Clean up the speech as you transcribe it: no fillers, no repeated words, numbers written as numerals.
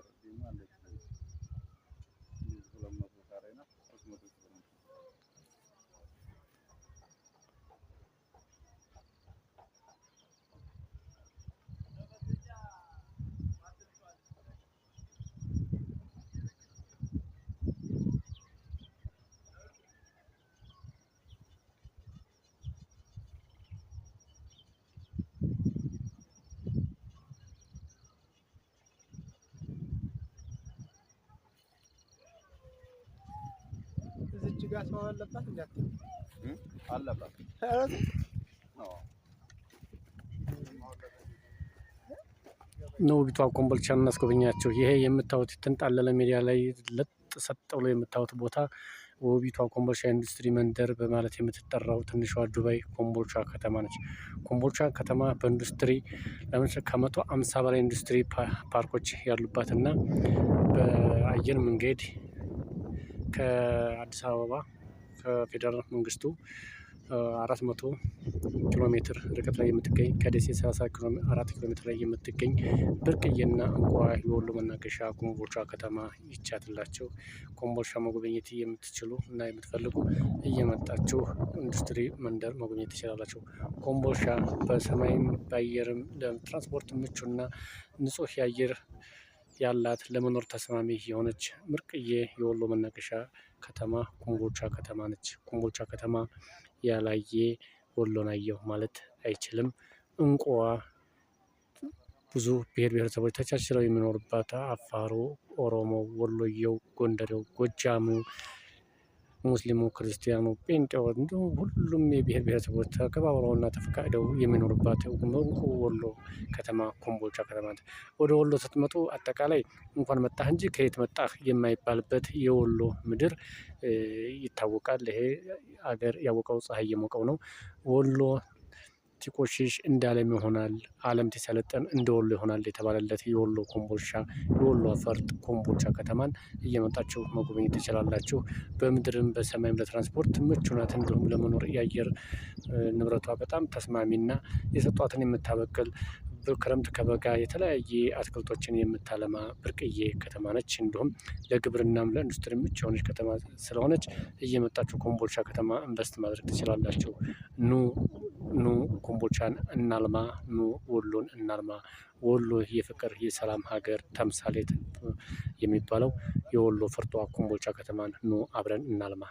ደግሞ አለች። 200 ካሬ ናት። 300 ሺህ ብር ነው። እዚች ጋር ሰው አለባት እንዳትል። አለባት። ነው ውቢቷ ኮምቦልቻን እናስጎበኛቸው። ይሄ የምታዩት የተንጣለለ ሜዳ ላይ ለጥ ሰጥ ብሎ የምታዩት ቦታ ውቢቷ ኮምቦልቻ ኢንዱስትሪ መንደር በማለት የምትጠራው ትንሿ ዱባይ ኮምቦልቻ ከተማ ነች። ኮምቦልቻ ከተማ በኢንዱስትሪ ለምሳሌ ከ150 በላይ ኢንዱስትሪ ፓርኮች ያሉባት እና በአየር መንገድ ከአዲስ አበባ ከፌዴራል መንግስቱ 400 ኪሎ ሜትር ርቀት ላይ የምትገኝ፣ ከደሴ 34 ኪሎ ሜትር ላይ የምትገኝ ብርቅዬና እንቋ የወሎ መናገሻ ኮምቦልቻ ከተማ ይቻትላቸው። ኮምቦልቻ መጎብኘት የምትችሉ እና የምትፈልጉ እየመጣችሁ ኢንዱስትሪ መንደር መጎብኘት ትችላላችሁ። ኮምቦልቻ በሰማይም በአየርም ለትራንስፖርት ምቹና ንጹህ የአየር ያላት ለመኖር ተስማሚ የሆነች ምርቅዬ የወሎ መናገሻ ከተማ ኮምቦልቻ ከተማ ነች። ኮምቦልቻ ከተማ ያላየ ወሎን አየሁ ማለት አይችልም። እንቁዋ ብዙ ብሔር ብሔረሰቦች ተቻችለው የሚኖሩባት አፋሩ፣ ኦሮሞ፣ ወሎየው፣ ጎንደሬው፣ ጎጃሙ፣ ሙስሊሙ፣ ክርስቲያኑ፣ ጴንጤው እንዲሁም ሁሉም የብሔር ብሔረሰቦች ተከባብረውና ተፈቃቅደው የሚኖሩባት እንቁ ወሎ ከተማ ኮምቦልቻ ከተማ ናት። ወደ ወሎ ስትመጡ አጠቃላይ እንኳን መጣህ እንጂ ከየት መጣህ የማይባልበት የወሎ ምድር ይታወቃል። ይሄ አገር ያወቀው ፀሐይ የሞቀው ነው። ወሎ ሲቆሽሽ እንደ ዓለም ይሆናል፣ ዓለም ሲሰለጥን እንደ ወሎ ይሆናል የተባለለት የወሎ ኮምቦልቻ የወሎ ፈርጥ ኮምቦልቻ ከተማን እየመጣችሁ መጎብኘት ትችላላችሁ። በምድርም በሰማይም ለትራንስፖርት ምቹ ናት። እንዲሁም ለመኖር የአየር ንብረቷ በጣም ተስማሚና የሰጧትን የምታበቅል፣ በክረምት ከበጋ የተለያየ አትክልቶችን የምታለማ ብርቅዬ ከተማ ነች። እንዲሁም ለግብርናም ለኢንዱስትሪ ምቹ የሆነች ከተማ ስለሆነች እየመጣችሁ ኮምቦልቻ ከተማ invest ማድረግ ትችላላችሁ። ኑ ኑ ኮምቦልቻን እናልማ፣ ኑ ወሎን እናልማ። ወሎ የፍቅር የሰላም ሀገር ተምሳሌት የሚባለው የወሎ ፈርጧ ኮምቦልቻ ከተማን ኑ አብረን እናልማ።